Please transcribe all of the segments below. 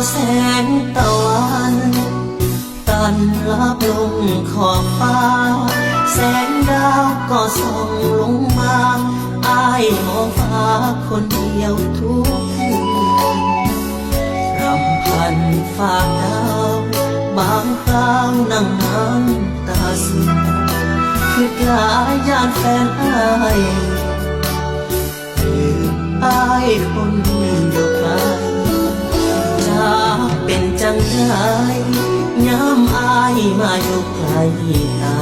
ແສງຕາວັນຕັນລັບລົງຂອບຟ້າ ແສງດາວກໍສ່ອງລົງມາ ອ້າຍມອງຟ້າຄົນດຽວທຸກຄືນ ລຳພັນຟາກດາວ ບາງຄາວນັ່ງນ້ຳຕາຊຶມ ຄິດຫຼາຍຢ້ານແຟນອ້າຍ ລືມອ້າຍຄົນຢູ່ໄກ ຈະເປັນຈັ່ງໃດ ຍາມອ້າຍມາຢູ່ໃກ້ຕາ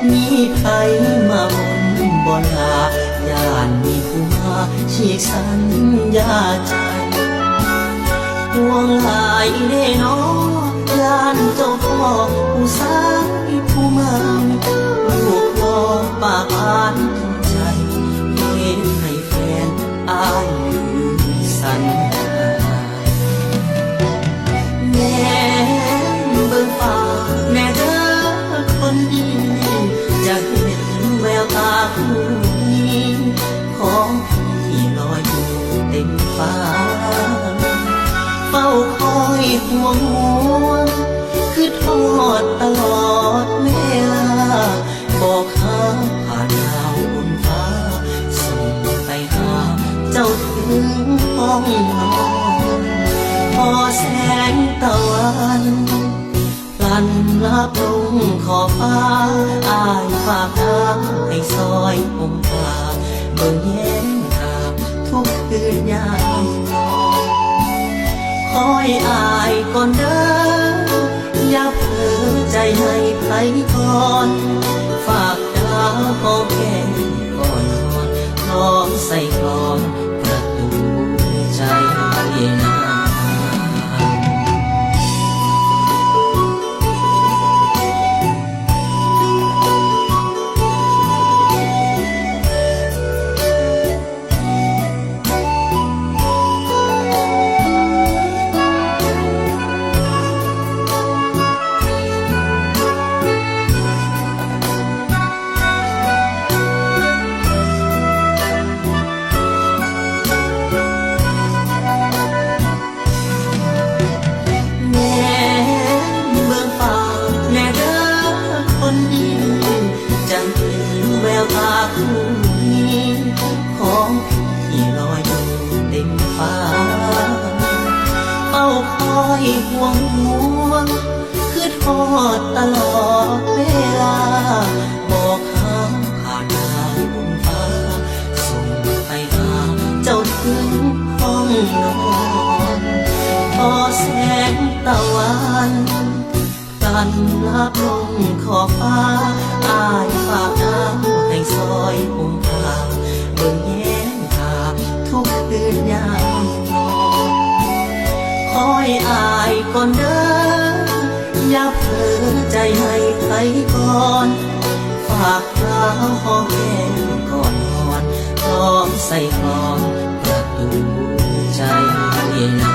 ມີໃຜມາວົນບໍ່ລາ ຢ້ານມີຜູ້ມາສີກສັນຍາໃຈ ຫ່ວງຫຼາຍເດ້ນໍ ຢ້ານເຈົ້າພໍ້ຜູ້ຊາຍຜູ້ໃໝ່ ລູກຂໍປາກບ້ານໃຈ ເຮັດໃຫ້ ແຟນອ້າຍລືມສັນຫາ ແນມເບິ່ງຟ້າແດ່ເດີຄົນດີ ຈະເຫັນແວວຕາຄູ່ນີ້ ຂອງພີ່ລອຍຢູ່ເຕັມຟ້າ ເຝົ້າຄອຍຫ່ວງຫ່ວງ ຄິດຮອດຕະຫຼອດເວລາ ບອກຫາຜ່ານດາວບົນຟ້າ ສົ່ງໄປຫາເຈົ້າເຖິງຫ້ອງນອນ ພໍແສງຕາວັນ ພລັນລັບລົງຂອບຟ້າ ອ້າຍຝາກທາງໃຫ້ຊ່ອຍອົມພາ ເບິ່ງແຍງຫາ ທຸກຄືນຍາມນອນ ຄອຍອ້າຍກ່ອນເດີ ຢ່າເຜີໃຈໃຫ້ໃຜກ່ອນ ຝາກດາວຫອມແກ້ມກ່ອນນອນ ລອງໃສ່ກລອນປະຕູໃຈນາງ. ແນມເບິ່ງຟ້າແດ່ເດີຄົນດີ ຈະເຫັນແວວຕາຄູ່ນີ້ ຂອງພີ່ລອຍຢູ່ເຕັມຟ້າ ເຝົ້າຄອຍຫ່ວງຫ່ວງ ຄິດຮອດຕະຫຼອດເວລາ ບອກຫາຜ່ານດາວບົນຟ້າ ສົ່ງໄປຫາເຈົ້າເຖິງຫ້ອງນອນ ພໍແສງຕາວັນ ພລັນລັບລົງຂອບຟ້າ ອ້າຍຝາກທາງໃຫ້ຊ່ອຍອົມພາ ເບິ່ງແຍງຫາ ທຸກຄືນຍາມນອນ ຄອຍອ້າຍກ່ອນເດີ ຢ່າເຜີໃຈໃຫ້ໃຜກ່ອນ ຝາກດາວຫອມແກ້ມກ່ອນນອນ ລອງໃສ່ກລອນປະຕູໃຈນາງ.